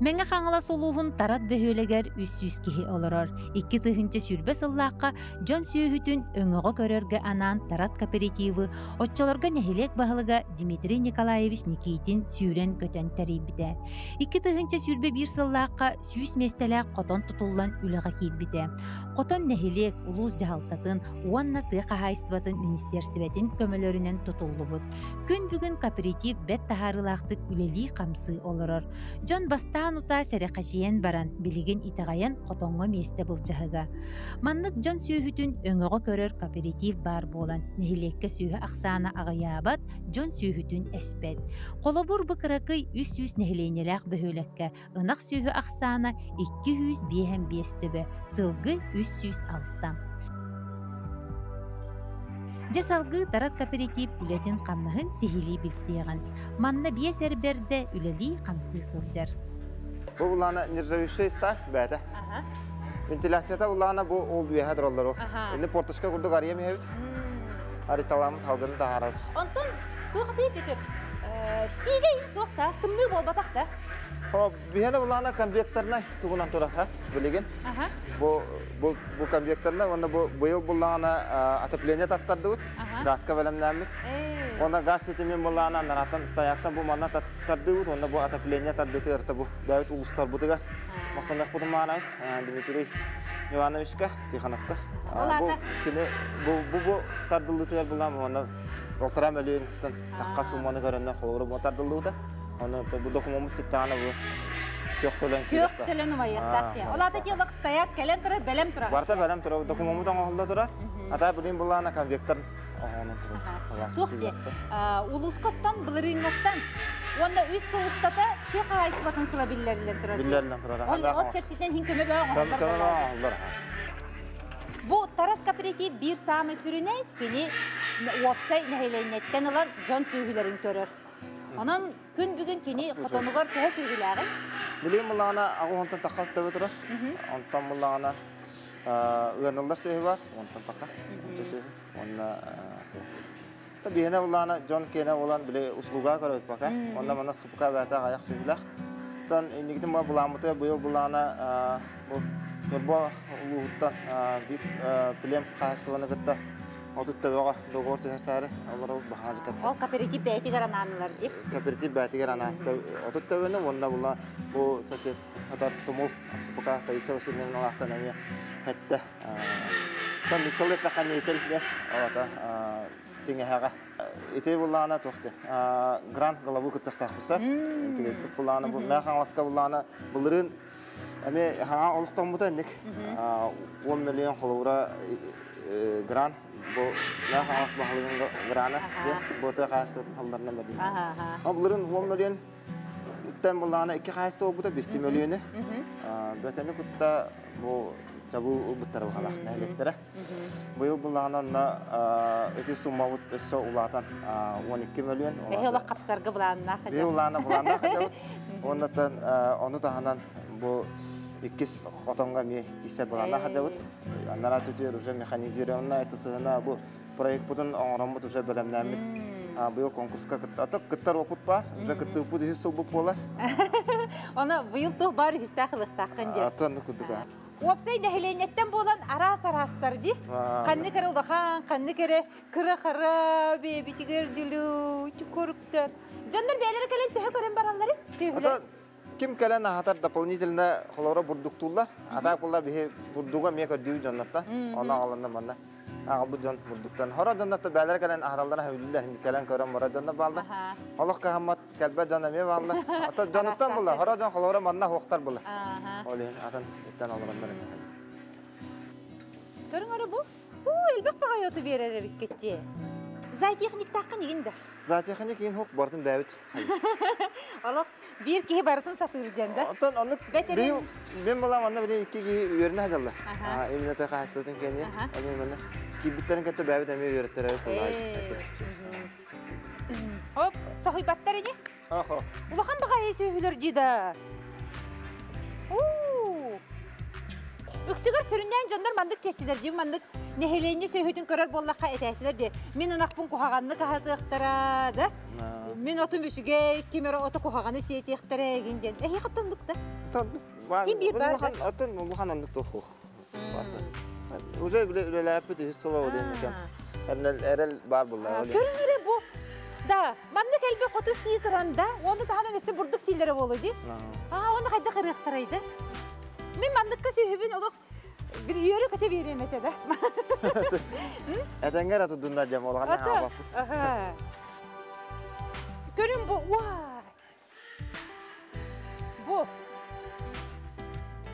Мэҥэ Хаҥалас улууһун Тарат бөһүөлэгэр 300 киһи олорор. 2020 сыллаахха дьон сүөһүтүн өҥөҕө көрөргө анаан Тарат кооперативы оччолорго нэһилиэк баһылыга Дмитрий Николаевич Никитин сүүрэн-көтөн тэрийбитэ. 2021 сыллаахха 100 миэстэлээх хотон тутуллан үлэҕэ киирбитэ. Хотон нэһилиэк, улуус дьаһалтатын уонна тыа хаһаайыстыбатын министиэрстибэтин көмөлөрүнэн тутуллубут. Күн бүгүн кооператив бэрт таһаарыылаахтык үлэлии-хамсыы олорор. Дьон бастаан утаа сэрэхэчийэн баран, билигин итэҕэйэн хотоҥҥо миэстэ былдьаһыга. Маннык дьон сүөһүтүн өҥөҕө көрөр кооператив баар буолан, нэһилиэккэ сүөһү ахсаана аҕыйаабат, дьон сүөһүтүн эспэт. Холобур, бу кыракый 300 нэһилиэнньэлээх бөһүөлэккэ ынах сүөһү ахсаана 255 төбө, сылгы 306. Дьэ салгыы Тарат кооператив үлэтин-хамнаһын сиһилии билсиэҕин. Манна биэс эр бэрдэ үлэлии-хамсыы сылдьар. Бу улаана нержавейший сталь бэйэтэ. Вентиляцията улаана бу ол үөһэ тураллар. Инни порточка курдук арыйам иһэбит. Арыйталаммыт халгыны таһаарабыт. Онтон туох атыы Петр? Сиигэй суох да, тымныы буолбатах да. Биһиэнэ булаана конвекторнай тугунан турар билигин. Бу бу бу конвекторнай уонна бу быйыл буллаҕына отопление таттардыбыт, газка бэлэмнээммит. Уонна газ ситимин буллаҕына анараттан стояктан бу манна тардыбыт уонна бу отопление тардытыгар бу бэйэбит улуустарбытыгар махтаныахпытын баҕарабыт Дмитрий Ивановичка Тихоновка. Бу кини бу бу бу тардыллыытыгар булаам уонна полтора мөлүйүөнтэн тахха сумманы көрөннөр холобура бу тардыллыбыта. Оны бу докумуоммут сыттаҕына бу күөх төлөн Күөх төлөн умайыахтаах диye. Ол аата диалог стояк кэлэн турар, бэлэм турар. Барта бэлэм турар, докумуоммут оҥоһулла турар. Ата билин булаана конвектор оһоонун турар. Туох дии, улуускаттан, былырыыҥҥаттан уонна үс сыл устата тыа хаһаайыстыбатын сыла биллэриллэн турар. Биллэриллэн турар. Ол чэрчитинэн иһин көмө бөҕө оҥоһуллар. Көмө бөҕө оҥоһуллар. Бу Тарас кооператив биир саамай сүрүнэ кини уопсай нэһилиэнньэттэн ылан дьон сүөһүлэрин көрөр. Онон күн бүгүн кини хотонугар төһө сүөһүлээҕий? Билигин буллаҕына аҕыс уонтан тахха төбө турар. Онтон буллаҕына ыаныллар сүөһү бар, онтон тахха сүөһү. Онно биһиэнэ буллаҕына дьон киэнэ буолан били услуга көрөбүт пока. Онно манна скупка бэйэтэ аҕыйах сүөһүлээх. Оттон инникитин бу былааммытыгар быйыл буллаҕына бу Ньурба улууһуттан биир плем хаһаайыстыбаны кытта 30 төбөҕө договор түһэрсээри олоробут баһаажыкаттан. Ол кооператив бэйэтигэр анаанылар дии. Кооператив бэйэтигэр анаан 30 төбөнү уонна була бу сосед атар тумул СПК Таисия Васильевна алаахтан эмиэ хэттэ. Тон Мичел эттэххэ ниэтел олата тиҥэһэҕэ. Ити буллаана туохты грант голову кыттыахтаахпыса. Буллаана бу Мэҥэ Хаҥаласка буллаана былырыын Эмиэ хаҥа олохтоммута инник 10 миллион холобура грант бу Мэҥэ Хаҥалас баһылыгын грана бу тыа хаһаайыстыбатын халларынан бэрдин. Былырын 10 миллион үттэн буллаҕына икки хаһаайыстыба буолбута 5 миллионы. Бөтөнү кытта бу чабыл ылбыттара баһалаах нэһилиэктэрэ. Быйыл буллаҕына онно ити суммабыт өссө улаатан 12 мөлүйүөн. Эһи олох хапсарга былааннаах Биһи улаана былааннаах этебит. Оннотон ону таһынан бу иккис хотонго эмиэ киирсэр былааннаах этебит. Анараа түтүөр уже механизированная это сыһына бу проектпутун оҥороммут уже бэлэмнээммит. Быйыл конкурска кыттар опыт бар. Уже кыттыыппыт үһүс сылбыт буолар. Оны быйыл туох бар үһүстээх ылыахтааххын диэн. Атын курдук. Уопсай нэһилиэнньэттэн буолан араас-араастар дии. Ханнык эрэ улахан, ханнык эрэ кыра-хара бэйэбитигэр дылы чукуруктар. Дьоннор бэйэлэрэ кэлэн төһө көрөн бараллары сүөһүлэр. Ким кэлэн аһатар дополнительно холоро бурдуктууллар. Атаак буолла биһи бурдуга эмиэ көрдүүбүт дьоннортон. Онно аҕаланна манна. Аҕалбыт дьон бурдуктан. Хоро дьоннорто бэйэлэрэ кэлэн аһаталлара сөбүлүүллэр. Кэлэн көрөн барар дьоннор бааллар. Олох кыһаммат кэлбэт дьон эмиэ бааллар. Ата дьонуттан була, хоро дьон холоро манна хуохтар була. Ол иһин атын иттэн олороннор эмиэ. Көрүҥ эрэ бу. Уу, элбэх баҕайы оту биэрэр эбиккит дии. Зоотехниктааххын игин да. Зоотехник иин хук бартын бэбит. Олох биир киһи барытын сатыыр диэн да. Оттон оннук мен булам онно били икки киһи үөрэнэ сылдьаллар. Именно тыа хаһаайыстыбатын кэнниэ. Они манна киирбиттэрин кытта бэбит эмиэ үөрэттэрэ Оп, соһуйбаттар ини. Охо. Улахан баҕайы сүөһүлэр дии да. Уу. Үксүгэр сүрүннээн дьоннор маннык чэччилэр дии маннык. Нэһилиэнньэ сүөһүтүн көрөр буоллахха этээчилэр дии. Мин ынахпын куһаҕаннык аһатыахтара да. Мин отум үчүгэй, ким эрэ ото куһаҕаны сиэтиэхтэрэ игин диэн. Эһиэхэ оннук да? Ким биир баар да? Отон улахан оннук туох. Уже үлэлээппит үһүс сыла ол диэн эрэл баар булла. Көрүҥ эрэ бу. Да, манна кэлбэ хоту сии туран да, оны таһынан өссө бурдук сиилэрэ буолуо дии. Аа, оны хайдах ырыахтарай да? Мин манныкка сүһүбүн олох bir үөрэ көтө биэриэм этэ да. Этэҥҥэ эрэ тудунна дьэм улахан хаалбаппыт. Көрүҥ бу, уай! Бу.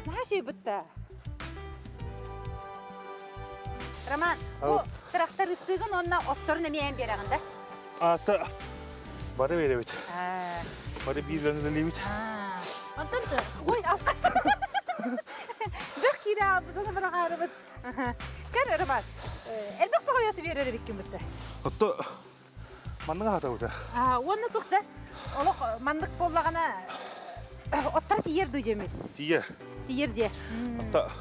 Наһаа үчүгэй Роман, бу трактористыгын уонна отторун эмиэ эн биэрэҕин да? Ата бары биэрэбит. Бары биир үлэлиибит. Онтон ой, алқас. Бөх киирэ албызаны быраҕаарыбыт. Көр, Роман, элбэх тоҕойоту биэрэр эбиккин бытта. Отто маннык аһатабыта. Уонна тух да олох маннык буоллаҕына оттор тиийэр дуу диэмит? Тиийэр. Тиийэр диэ. Отта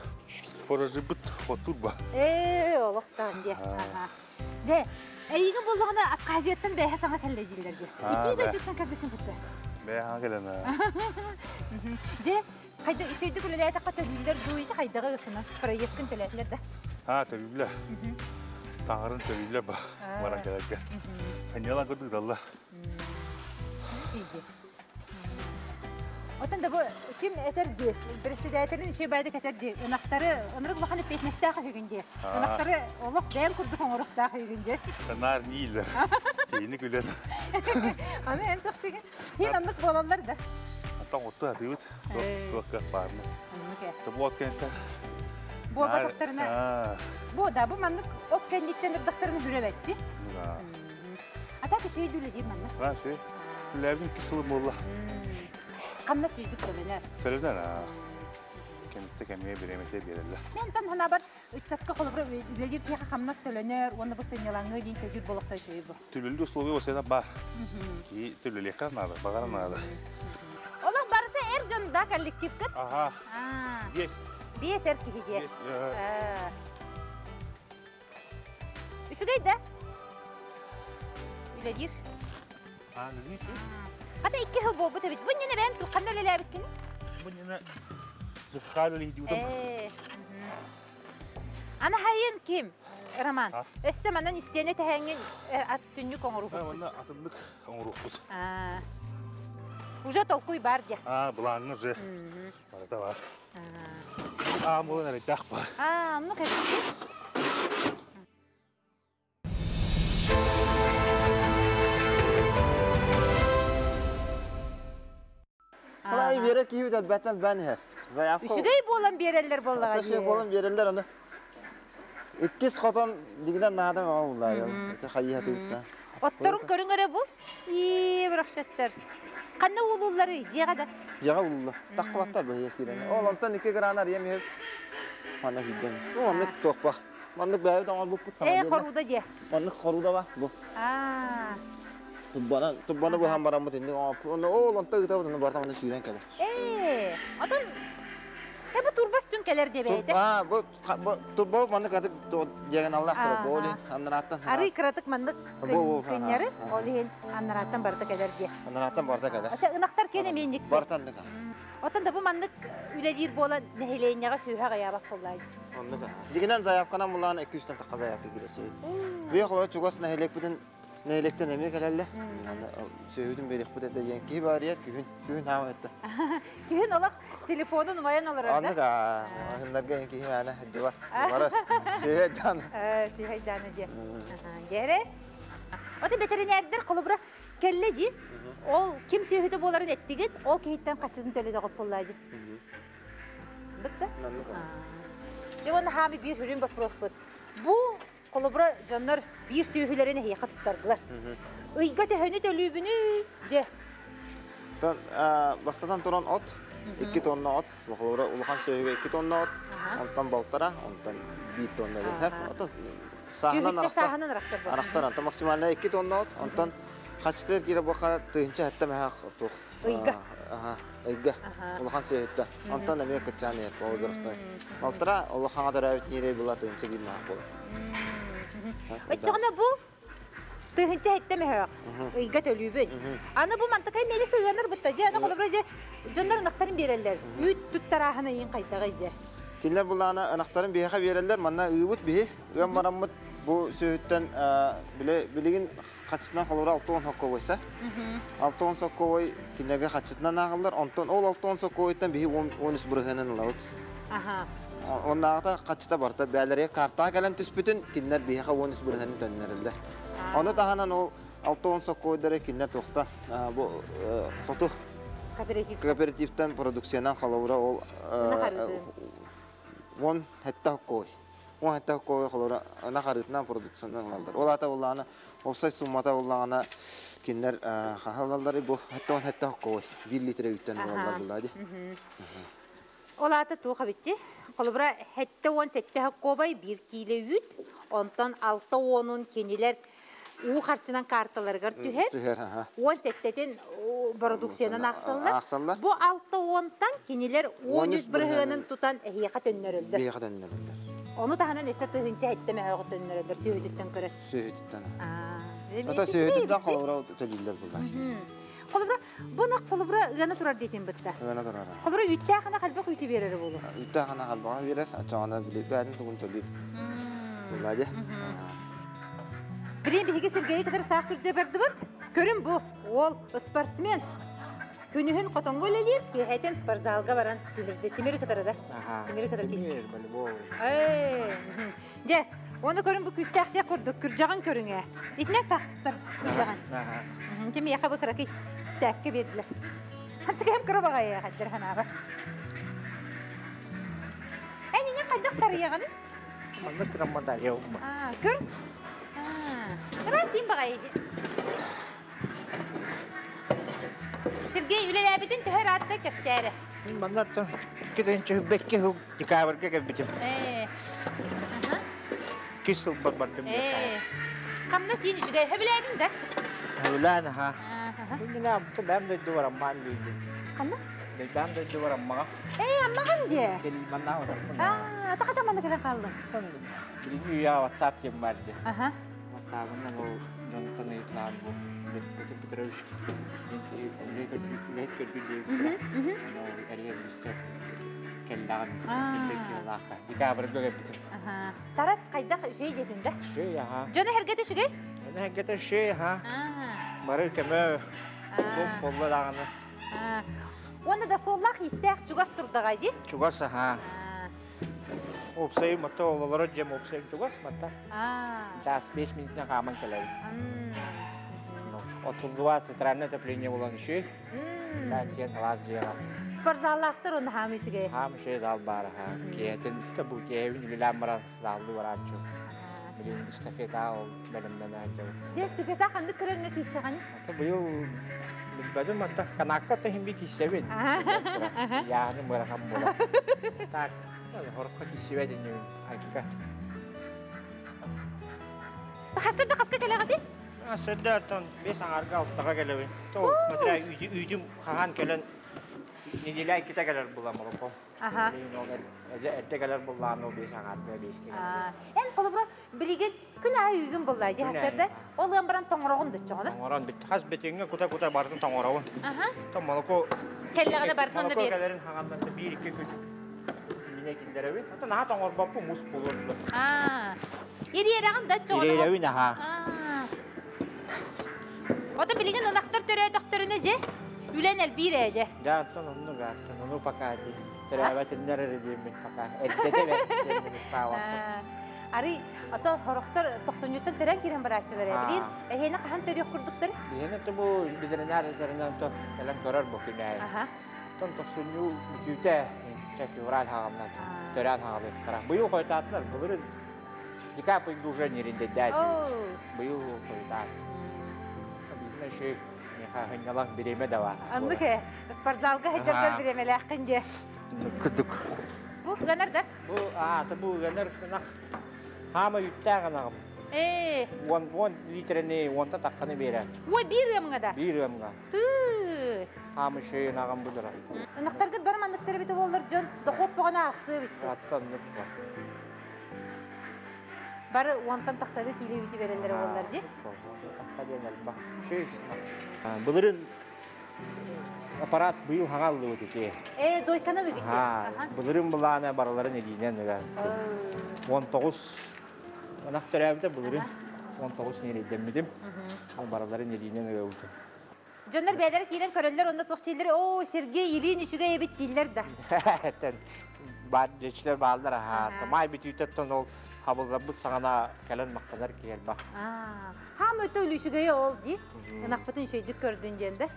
форажыбыт оттур ба. Ээ, олохтоон диэ. Дьэ, эйигин буоллаҕына Абхазияттан бэйэ саҥа кэллэ дииллэр диэ. Итии дойдуттан кэлбитин кытта. Бэйэ саҥа кэлэн. Дьэ, хайда үчүгэйдик үлэлээтэххэ төлүүллэр дуу, ити хайдаҕа ысына проездкын төлөөтүлэр да? Аа, төлүүллэр. Таҥарын төлүүллэр ба баран кэлэргэ. Ханьалан кырдыыталла. Отон да бу ким этэр дии, председателин үчүгэй баайдык этэр дии, ынахтары ынырык улахан эппиэтинэстээх үһүгүн дии. Ынахтары олох бэйэм курдук оҥоруохтаах үһүгүн дии. Наар ниилэр. Киһини күлэн. Аны эн тохчугун. Хин оннук буолаллар да. Аттан отту атыыбыт. Туох кыах баарына. Оннук ээ. Бу от кэнниттэн. Буолбатахтарына. Бу да бу маннык от кэнниттэн ырдахтарына бүрөбэтчи. А так үчүгэй үлэлиир манна. А, үчүгэй. Үлэлээбитим икки сыл буолла. Хамнас үчүгэй төлөнөр. Төлөнөр, аа. Кэмиттэ кэмиэ бириэмэтэ биэрэллэр. Мен тан ханабар ыччатка холобура үлэлиир киһиэхэ хамнас төлөнөр уонна бу сынньалаҥы диин төдүр болохтой үчүгэй бу. Төлөлүү условия осена бар. Ки төлөлүөххэ наада, баҕара наада. Олох барыта эр дьон да коллективкыт? Аха. Биэс. Биэс эр киһи диэ. Үчүгэй да? Үлэлиир. Аа, үлэлиир. Хата икки сыл буолбут эбит. Бу иннинэ бэйэн ханна үлэлээбиккиний? Бу иннинэ Зуххаар үлэлиир Ээ. Аны хайын ким? Роман. Өссө манан истиэнэ тэһэҥҥин ат түннүк оҥоруохпут. Манна атыннык оҥоруохпут. Уже толкуй бар дия. Аа, былааҥҥа уже барыта бар. Аа, буолан эрэйдээх ба. Аа, оннук эбит. Халай биэрэр киһи элбэттэн бэн иһэр. Заявка. Үчүгэй буолан биэрэллэр буоллаҕа дии. буолан биэрэллэр аны. Иккис хотон дигинэн наада мама буллаа. Ити хайыһа тыытта. Отторун көрүҥ эрэ бу. Ии, бырахшаттар. Ханна уулууллары дьиэҕэ да? Дьиэҕэ уулулла. Таххыбаттар быһыйа киирэн. Ол онтон икки гран арыйам иһэр. Манна киирдэн. Бу маннык туохпа. Маннык бэйэбит оҥорбуппут саҥа Ээ, хорууда дьиэ. Маннык хорууда ба бу. Аа. Турбаны, турбаны быһан бараммыт инник оҥорбут. Ол онто ыытабыт, онно барыта манна сүүрэн кэлэр. Ээ, отон э бу турба үстүн кэлэр диэбэйдэ. Аа, бу турба маннык кыратык диагоналлаах турар. Бу ол иһин аннарааттан. Арый кыратык маннык кынньары, ол иһин аннарааттан барыта кэлэр диэ. Аннарааттан барыта кэлэр. Ача ынахтар киэн эмиэнник. Барыта аннык. Оттон да бу маннык үлэлиир буолан нэһилиэнньэҕэ сүөһэ аҕыйаабат буоллаай. Оннук. Дигинэн заявканан булаан 200-тэн тахха заявка киирэр. Бу холобур чугас нэһилиэкпитин нэһилиэктэн эмиэ кэлэллэр. Сүөһүтүн биэриэхпит этэ диэн киһи баарыйар күһүн күһүн хаама этэ. Күһүн олох телефонун умайан олорор да? Оннук аа. Маһыннарга киһи мээнэ сылдьыбат. Барар. Сүөһэ Сүөһэ дааны диэ. Дьэрэ. Ото бэтэринээрдэр холобура кэллэ дии. Ол ким сүөһүтэ буоларын эттигит, ол киһиттэн хаччытын төлөтөҕүт буоллаа дии. Бытта? Дьэ уонна хаами биир хүрүн боппуруоспут. Бу холобура дьоннор биир сүөһүлэрин эһиэхэ туттардылар. Ыйга төһөнү төлүүбүнүй дьэ? Бастатан туран от, 2 тонна от, холобура улахан сүөһүгэ 2 тонна от, онтон балтара, онтон 1 тонна диэн. Сааһынан арахсар. Сааһынан арахсар. Арахсар, онтон максимально 2 тонна от, онтон хачтыр киирэ буохара тыһынча хэттэ мэһэх туох. Ыйга. Ыйга улахан сүөһүттэн. Онтон эмиэ кыччаан иһэр возрастной. Балтара улахаҥа төрөөбүт ньирэй була тыһыынча биир маһах буолар. Оччоҕуна бу тыһыынча сэттэ мөһөөх ыйга төлүүбүн. Аны бу мантакай мели сыһыанар бытта дьэ аны холобура дьэ дьоннор ынахтарын биэрэллэр. Үүт туттарааһына иин хайдаҕый дьэ. Кинилэр булаана ынахтарын биһиэхэ биэрэллэр, манна ыыбыт биһи, ыам бараммыт бу сүөһүттэн билигин хаччытынан холобура 60 сокковойса. 60 сокковой кинилэргэ хаччытынан ааҕыллар, онтон ол 60 сокковойтан биһи 13 бырыһыанын ылабыт. Оннааҕыта хаччыта барыта бээлэригэр картаҕа кэлэн түспүтүн кинилэр биһиэхэ 13 бырыһыанын төннөрөллөр. Ону таһынан ол 60 сокковойдары кинилэр туохтан бу хоту кооперативтан продукциянан холобура ол 10 хетте сокковой. 10 хетте сокковой холобура ынах арыытынан продукциянан ылаллар. Ол аата буоллаҕына уопсай суммата буоллаҕына кинилэр хаһан ылаллар бу 10 хетте сокковой 1 литр үүттэн ылаллар булла ди. Ол аата туох эбитчи? Холобура 77 соккуобай 1 киилэ үүт, онтон 60-ун кинилэр уу харчынан карталарыгар түһэр. Түһэр, аха. 17-тин продукциянан аахсаллар. Аахсаллар. Бу 60-тан кинилэр 13 бырыһыанын тутан эһиэхэ төннөрөллөр. Биһиэхэ төннөрөллөр. Ону таһынан өссө тыһыынча сэттэ мөһөөҕү төннөрөллөр сүөһүтүттэн көрө. Сүөһүтүттэн. Ата сүөһүтүттэн холобура төлүүллэр буллар. Холобура, бу ынах холобура ыана турар диэтин бытта. Ыана турар. Холобура үүттээх ынах элбэх үүтү биэрэр буолуо. Үүттээх ынах элбэҕи биэрэр, аччаҕына били бээтин тугун төлүүр. Булла дии. Билин биһиги Сергейи кытары саах күрдьэ бардыбыт. Көрүн бу, уол спортсмен. Күнүһүн хотоҥҥо үлэлиир, киэһэтин спортзалга баран тимирди. Тимири кытары да. Тимири кытары киис. Тимир, волейбол. Дьэ, оны көрүн бу күүстээх дьэ курдук күрдьэҕин көрүҥэ. Итинэ сахтар күрдьэҕин. Ким яха бу кыракый тээккэ биэрдилэр. Хантык кыра баҕайы хаддыр ханаба. Эн ине хайдах тарыйаҕаны? Манна кыраммата еума. Көр. Раз им баҕайы ди. Сергей үлэлээбитин төһө ыраатта кэпсээрэ. Манна 2002 жыл декабрьга кэлбитим. Кис сыл бардым. Хамна син үчүгэй хөбүлээтин да? Хөбүлээн аха. Күнүнэ амты бэм дойду бар аммаан диэбит. Ханна? Бэм дойду бар аммаҕа. Ээ, аммаҕын диэ. Кэл манна отар. Аа, тахата манна кэлэн хааллыҥ. Билиҥҥи үйэ WhatsApp диэн бар ди. Аха. WhatsApp-ынан ол дьонтон ыйытнаан бу Петр Петрович үлэһит көрдүү диэбиттэрэ. Ол эрийэн билсэ кэллэҕин кэллэххэ декабрьга кэлбитим. Тарат хайдах үчүгэй диэтин да? Үчүгэй, аха. Дьоно эргэтэ үчүгэй? Дьоно эргэтэ үчүгэй, аха. Бары көмө туох буолла даҕаны. Уонна да суоллаах истээх чугас турдаҕа дии? Чугас, аха. Уопсайым матта олорор дьиэм уопсайым чугас матта. Час 5 минутынан хааман кэлэбин. Отуллуба центральное отопление буолан үчүгэй. Киэн алаас дьиэҕэ. Спортзаллаахтар онно хаам үчүгэй. Хаам үчүгэй зал баар аха. Киэһэтин бу киэһэбин үлэлээн баран заллыы барааччы. Билин эстафета ол бэлэмнэнэ сылдьабыт. Дьэ эстафета ханнык көрөҥҥө киирсэҕин? Быйыл билбэтим атта канаакка та иһин би киирсэбин. Яаны мырахан буолар. Так, хороххо киирсибэт иннибин айка. Хасырда хаска кэлэҕити? Сырда оттон бес аҥарга алтаҕа кэлэбин. То смотря үүтүм хаһан кэлэн неделя иккитэ кэлэр булам олохо. Эрдэ кэлэр буллаан ол бес аҥарга беске кэлэр. Эн холобура билигин күн аайы ыыгын буллаа дии хасырда. Ол ыан баран тоҥороҕун дыччоҕуна. Тоҥорон бит хас битиҥҥэ кута-кута барытын тоҥоробун. Том молоко Кэллэҕинэ барытын онно молоко биэр. кэлэрин хаҥаннан биир-икки күн мине киллэрэбин. Ата наһаа тоҥорбоппун мус буолуор. Ириэрэҕин да чоҕуна. Ириэрэбин аха. Ото билигин ынахтар төрөөтөхтөрүнэ же үлэн элбиир ээ же. Дьэ оттон оннук ааттан ону пока ди төрөөбөтүннэр эрэ диэммин пока эрдэтэ бэрт сааваппын. Арый ото хорохтор тохсунньуттан төрөөн киирэн барааччылар ээ. Билигин эһиэнэ хаһан төрүөх курдуктар? Биһиэнэ то бу ветеринар ветеринар то кэлэн көрөр бу күнэ. Тон тохсунньу бүтүүтэ февраль хаҕамнан төрөөн хаҕалыктара. Быйыл хойутаатылар былырын декабрь уже не рендеддээти. Быйыл хойутаат. Билинэ ши меха хыннялаң биреме да бар. Аннык э спортзалга хеджердер биремелээххин же. Кудук. Бу ыганар да? Бу а бу ыганар ынах хаама үттээх ынагым. Э. 10 10 литрени онта такканы берер. Ой, биир ыамҥа да? Биир ыамҥа. Тыы. Хаамы шөйін ағам бұдыра. Ынақтаргыт бар манныктары бите боллар жон доход боғана ақсы битсе. Аттан нүк бар. Бары уонтан тақсары киле бити берелер боллар ди. Былырын аппарат быйыл хаңалды өтете. Дойканы да битте. Былырын буланы бараларын элинен 19 ынақ төрәбіте былырын 19 нерейдеммидим. Бараларын элинен өтө. Дьоннор бәйләр киирен көрөллөр, онда туохчилер, о, Сергей Ильин үчүгэй эбит дииллэр да. Бар жечилер баалдар аха. Май бүтүтөттөн ол хабылларбыт саңана кэлэн мактанар киэл бах. Хам өтө үлүшүгэй ол ди. Ынакпытын шөйдүк көрдүн диэн да.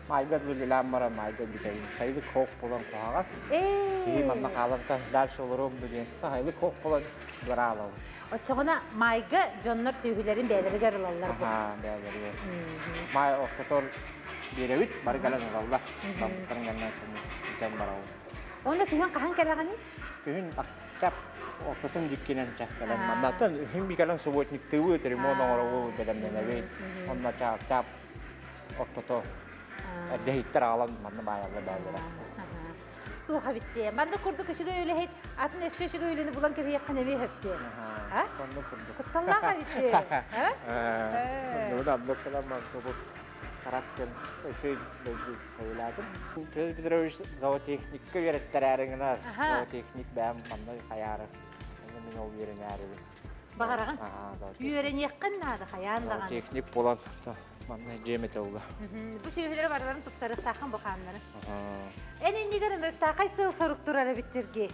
Майга дүлүлән бара майга бүтәйин. Сайды кок болан куһаҕан. Киһи манна хаалантан дальше олором билен. Сайды кок болан бара алабы. Оччоҕуна майга дьоннор сүүһүлэрин бээлэригэр ылаллар бу. Аха, бээлэригэр. Май ортотор биэребит бары кэлэн ылаллар. Баптарын гэннэн бүтэн барабы. Онда күһүн хаһан кэлэҕиний? Күһүн аттап ортотун диккинен чаккалан. Маннаттан үһүн бикалан субботник тыбы ремонт оҥоробу бэлэмнэнэбит. Онно чаап ортото эрдеһиттер аалан манна баайалла бээлэрэ. Туха битте. Манна курдук үчүгэй үлэһит, атын өссө үчүгэй үлэни булан кэбиэххин эмиэ хөптү. А? Манна курдук. Кутталлаах битте. А? Онно да манна бу характер өшөй дойду хөйләдим. Петр Петрович зоотехникка үйрәттерәреңна, зоотехник бәм манна хаяры. Онно мин ол үйренәрибин. Багараган. Үйренеккин нада хаян даган. Зоотехник болан манна жемете ула. Бу сүйүләре барларын тупсарыктахан бу ханнары. Эн иннигер ынырыктаакай сыл сорук турар бит Сергей.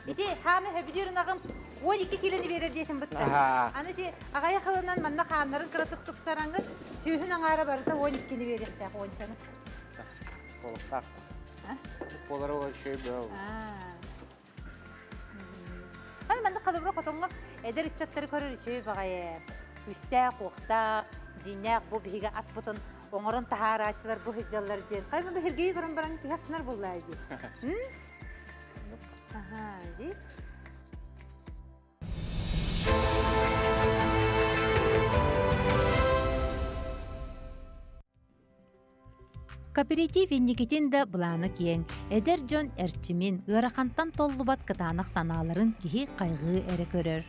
Ити хаамы хөбүдүр нагым 12 килени берер диэтин бытта. Аны ти агая хылынан манна хааннарын кыратык тупсараңгыр сүйүн аңара барыта 12-ни беректак ончаны. Болуктак. Болары ол шөй бөө. Ай манна калыбра хотоңго эдер ичаттары көрөр шөй багай. Үстә куакта жинәк бу биһиге аспытын оңорон тахараачылар бу хиджаллар жен. Кайма бихиргей баран баран кихаснар буллажи. Аха, ди. Кооператив инникитин да былааны киэҥ, эдэр дьон эрчимин, ыарахантан толлубат кытаанах санааларын киһи хайҕыы эрэ көрөр.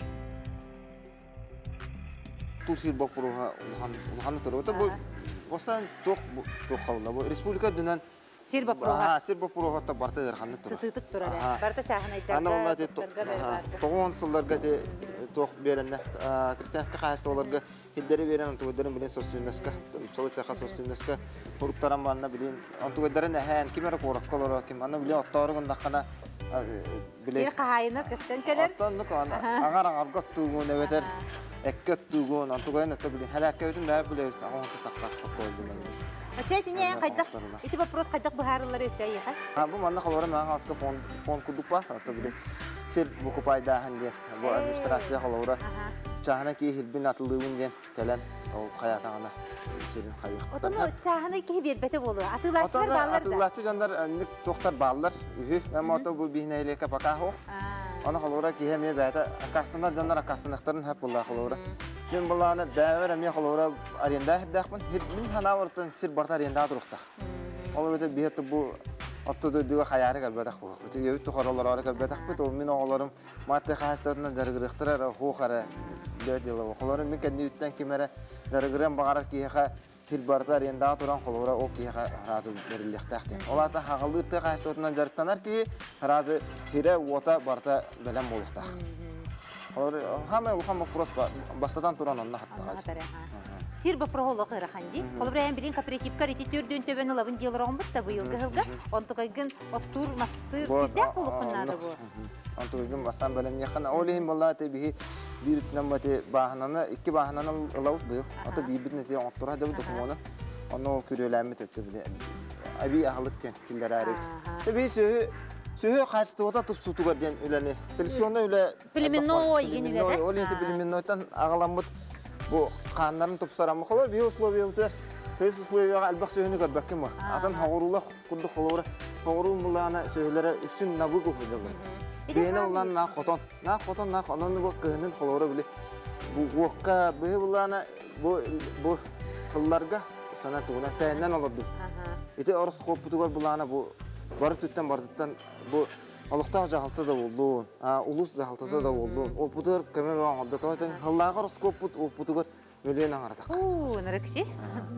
Тур сир боппуруха улахан туру. Бу босан туох туох кабылла. Бу республика дүнен Сир боппуруха. Сир боппуруха та барта ырханны тура. Сытыытык турар. Барта шаһын айдарга. Аны олла те тоғон сылларга те туох беренне крестьянская хозяйстволарга хиддери берен антугдарын билен сосүннөскө, чолы таха сосүннөскө хуруктаран банна билен антугдарын әһән кимер кораккалар ким аны билен отторугун даккана биле. Сир кахайына көстөн келер. Оттоннук аны аңар аңарга тугун эбетер экке тугун антугайын это билен халакка өтүн баа биле агон такка такка билен. Ачай тине кайдак ити вопрос кайдак бухарылар өсө айха. А бу манна холора мага аска фонд фонд кудук ба ото биле сир букупайда ханде бу администрация холора чахана ки хилбин атылыгын ден келен ол хаятаңана сирин хайык. Отону чахана ки бербете болу. Атылачылар баллар да. Атылачы жандар ник тохтар баллар. Үхү эми ото бу бихнейлека пока хо. Аны холора ки хеме бәтә акастында жандар акастынықтарын хәп булла холора. Мен булланы бәвер эми холора аренда хәдәхмин. Мин ханавыртын сир барта аренда туруктак. Ол бите бихет бу Ортодо дүгө хаяры калбатах бу. Бу өйт хоролор ары калбатах бу. Мин оголорум маты хастотна жаргырыктырар хохара дело. Холорум мин кенди үттен кимере жаргырым багарар киха тил барта аренда туран холора о киха разы берилехтахты. Олата хагалыр те хастотна жарыктанар ки разы хире ота барта белем болуктах. Олар хаме улхан вопрос бастатан туран онна хатта. Сир бопроголо кыраханди. Холбрайан билин кооперативка рети төрдөн төбөн ылабын диелер бутта быйылгы хылга. Онтукайгын оттур мастыр сидәк булукуннады бу. Онтукайгын бастан белем яхана олихин болла те бихи бир намбате баһананы икки баһананы ылабыт быйыл. Ата бир бит нете оттура деб документны. Онно күрөләммит өттө биле. Аби ахлык тен киллер арып. Те би сөһү Сөһө качествода туп сутугар ден үләне. Селекционный үлә. Племенной генеле. Ол инде племеннойтан агаламбыт бу каннарын тупсарамы холор би условия үтер. Төс условияга албак сөһөнү көрбәккем бар. Атын хагыруула курду холора. Хагыруу муллана сөһөлөрө үксүн набык ухудылар. Бене улан на хотон. На хотон на хотон бу кыһынын холора биле. Бу уокка бу буллана бу бу кылларга Сана тугунан тээннэн олордубут. Ити ороскуоппутугар булаана бу бары түттэн барытыттан бу олохтоох дьаһалта да буоллун, улуус дьаһалтата да буоллун, оппутугар көмө оҥордо. Тоҕо хыллааҕы ороскуоппут оппутугар мөлүйүөн аҥаратах. Уу, нарыкчи.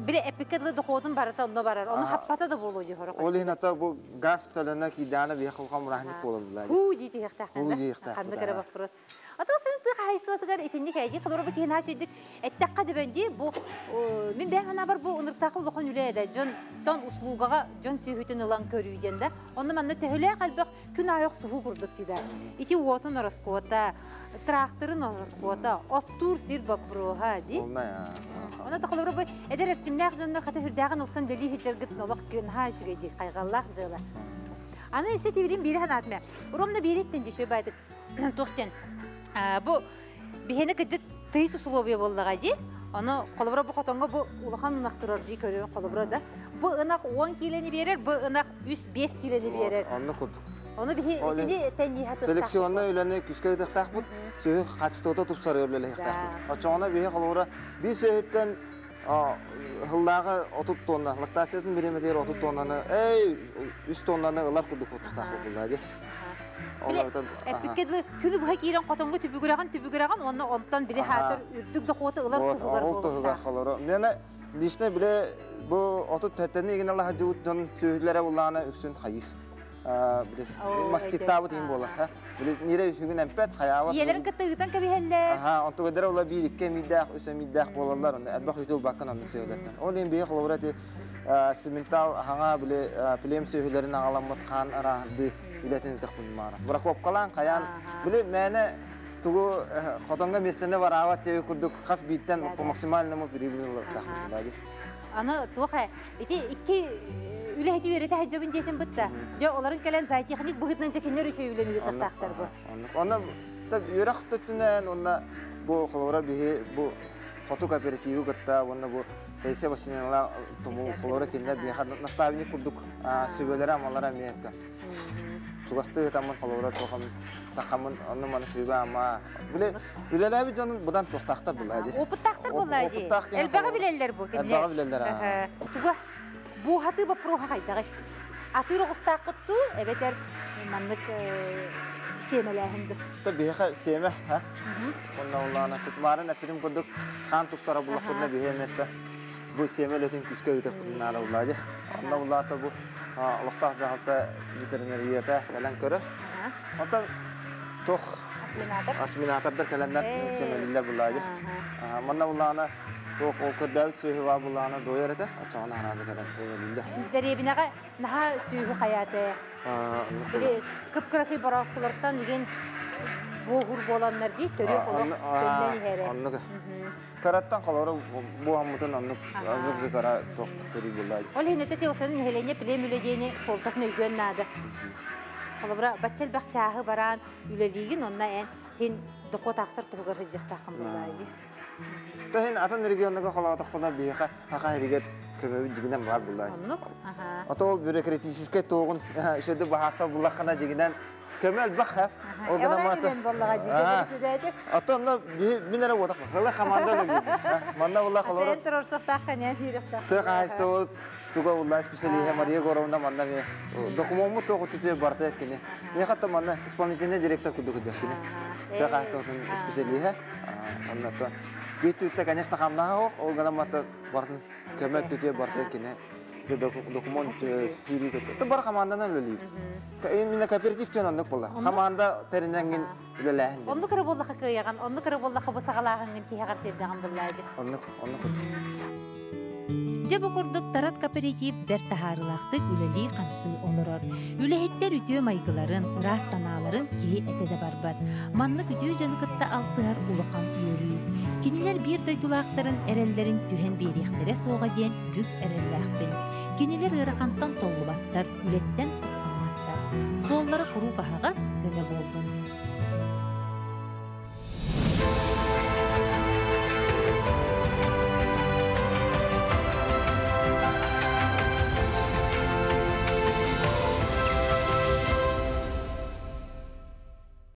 Биле эпикке дылы дохуотун барыта онно барар. Ону хаппата да буолуо дьоһоро. Ол иһин ата бу газ төлөнө киидээнэ биһи хылҕам мураһынник буолар булаа. Уу дии тиһэхтээхтэн. Уу диэхтээх. Ханнык эрэ вопрос. Ата сен тыы хаһайыстыбатыгар итинник эйди холоро бу киһи наачыйдык эттэххэ дөбөнди бу мин бэйэм санаабар бу ынырыктаахы улахан үлэ эдэ дьон тон услугаҕа дьон сүөһүтүн ылан көрүү диэн да онно манна төһөлөөх элбэх күн аайы охсуһуу курдук тида ити уотун ороскуота тракторын ороскуота оттуур сир боппуруоһа ди Онно тохолору бу эдэр эрчимнээх дьоннор хата хүрдээҕин ылсан дэлии сылдьаргыт олох наһаа үчүгэй дии хайҕаллаах дьыала. Аны өссө тибирин биири санаатым Уромна биириттэн дьүшү байтык туох диэн бу биһиэни кыдьык тыйыс условия буоллаҕа дии. Ону холобура бу хотоҥҥо бу улахан ынах турар дии көрүөн холобура да. Бу ынах 10 киилэни биэрэр, бу ынах 3-5 киилэни биэрэр. Онно курдук. Ону биһи итини тэннииһэ Селекционный үлэни күскэ ыытыахтаахпыт, сүөһү качествота тупсарыгар үлэлэһиэхтээхпит. Оччоҕуна биһи холобура биир сүөһүттэн хыллааҕы 30 тонна, лактациятын бириэмэтигэр 30 тоннаны, эй, 3 тоннаны ылар курдук куттахтаах буолла дии. Эппикке дылы күнү быһа киирэн хотоҥҥо түбүгүрэҕин түбүгүрэҕин уонна онтон били хаатыр үрдүк дохуоту ылар туһугар Ол туһугар холоро. Мена лично биле бу отут тэттени игин алаха жуут дьон сүөһүлэрэ буллаана үксүн хайыр. Биле маститтаабыт иин буолар. Биле нире үсүгүн эмпет хаyaабат. Ийэлэрин кытта ыытан кэбиһэллэр. Аха, онтуга дера ула биир икки миидэх, үс миидэх буолаллар. Онно элбэх үтүл баккан оннук сүөһүлэртэн. Ол иһин биһи холобура ти симментал хаҥа биле плем сүөһүлэрин аҕаламмыт хаан араһырдыы үлэтин ытах маара. Бракопкалаан хаян биле мэне тугу хотонга местене бараабат теби курдук хас бииттен по максимальному прибыль ылыктаах. Аны туоха ити икки үлэһити үөрэтэ сылдьабын диэтин бытта. Дьэ оларын кэлэн зоотехник быһыытынан дьэ кинилэр үчүгэй үлэни ыытыахтаахтар бу. Онно үөрэх төттүнэн онно бу холобура биһи бу хоту кооперативы кытта уонна бу Таисия Васильевна тумул холобура кинилэр биһиэхэ наставник курдук сүбэлэрэ амалара эмиэ этэ. Чугастыы ытаммын холобура туохам тахаммын онно маны күүгэ ама биле үлэлээбит дьонун будан туохтаахтар булаа дии. Опыттаахтар буоллаа дии. Элбэҕи билэллэр бу кинилэр. Элбэҕи билэллэр. Туга буухатыы боппуруоха хайдаҕый? Атыыр оҕустааххыт дуу, эбэтэр маннык сиэмэлээһин дуу? Та биһиэхэ сиэмэ, ха? Онно улаана тутмаарын эппитим курдук хаан тупсара буллахпытына биһиэ эмиэтэ бу сиэмэ үлэтин күүскэ ыытыахпытын наада буллаа дии. Онно буллаата бу олохтоох дьаһалта ветеринарията кэлэн көрөр. Онтон туох осеменатордар кэлэннэр сиэмэлиллэр буллаа дии. Манна буллаана туох ол көрдөөбүт сүөһү баа буллаана дуойар этэ. Оччоҕуна харааза кэлэн сиэмэлиллэр. Дэриэбинэҕэ наһаа сүөһү хайаата. Били кып-кыракый борооскулартан игин буоһур буоланнар дии төрүөх олох төннөн иһэрэ. Оннук. Караттан холоро буоһаммытын оннук оннук зыкара туох төрүү буоллаа. Ол иһин этэ осанын нэһилиэнньэ плем үлэ диэни суолтатын өйгүөн наада. Холобура бачча элбэх чааһы бараан үлэлиигин онно эн хин дохуот ахсар туһугар сылдьыахтааххын буоллаа дии. Тахин атын регионнарга холоотохпуна биһиэхэ хаха иһигэр көмөбүт дьигинэн баар буоллаа. Оннук. Аха. Ото ол бюрократическай туоҕун шөдө баһааса буллаххына дьигинэн көмө элбэх ха. Ол гына боллаға жүйке Ото онно мин эрэ уотах. Хыла команда өлө. Манна булла холоро. Атын турорсохтаах канян хийрехтаах. Тыа хаһайыстыбыт туга улла специалиһэ Мария Егоровна манна ми докумуоммут туох түтүө барта кини. Мен хатта манна исполнительный директор курдук өдөх кини. Тыа хаһайыстыбытын специалиһэ. Онна то бит түттэ, конечно, хамнаһа ох, ол гына мата бартын көмө түтүө барта кини. Документ тири көтө. Бар команданан үлелейбит. Именно кооператив тен оннук була. Команда теринеңин үлелээһин. Оннук эрэ буоллаха кыайаҕан, оннук эрэ буоллаха бу саҕалааһыҥҥын тиһэҕэр тиэрдэҕин буллаажы. Оннук, оннук. Дьэ бу курдук Тарат кооператив бэрт таһаарыылаахтык үлэлии-хамсыы олорор. Үлэһиттэр үтүө майгыларын, ыраас санааларын киһи этэ да барбат. Маннык үтүө дьону кытта алтыһар улахан үөрүү. Кинилэр биир дойдулаахтарын эрэллэрин түһэн биэриэхтэрэ суоҕа диэн бүк эрэллээхпин. Кинилэр ыарахантан толлубаттар, үлэттэн куттамматтар. Суоллара куруук аһаҕас, көнө буоллун.